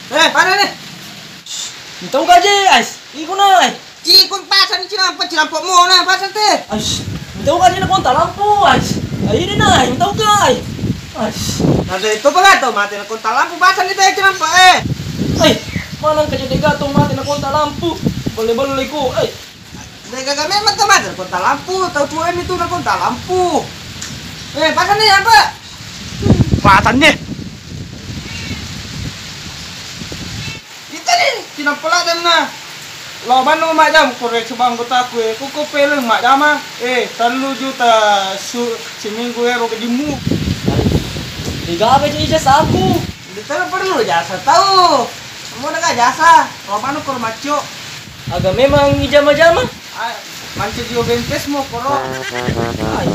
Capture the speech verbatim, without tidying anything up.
Eh, pada nih. Minta uga je, ais. Iko na, ai. Iko pasang ni cinampa, cinampa mo na pasang te. Ais. Minta uga je na kontak lampu, ais. Ai, ini na, ai, minta uga, ai. Ais. Nanti itu apa gato mati na kontak lampu pasang ni te cinampa, eh. Ai, mana kerja de gato mati na kontak lampu. Boleh-boleh ko, ai. Degaga memang ke mati na kontak lampu, tau tuan itu na kontak lampu. Eh, pasang ni apa? Matan ni. Kita ni, cinampa ladang na. Lo banu majam, kore coba anggotaku, eh, kuko peleng majama, eh, tellu juta su, seminggu ero gajimmu. Digaga je ijazahku. Tidak perlu jasa tau. Kamu ada jasa? Lo banu kor macco. Aga memang ijama-jama? Ah, mancaji O B M P S mo koro. Ai.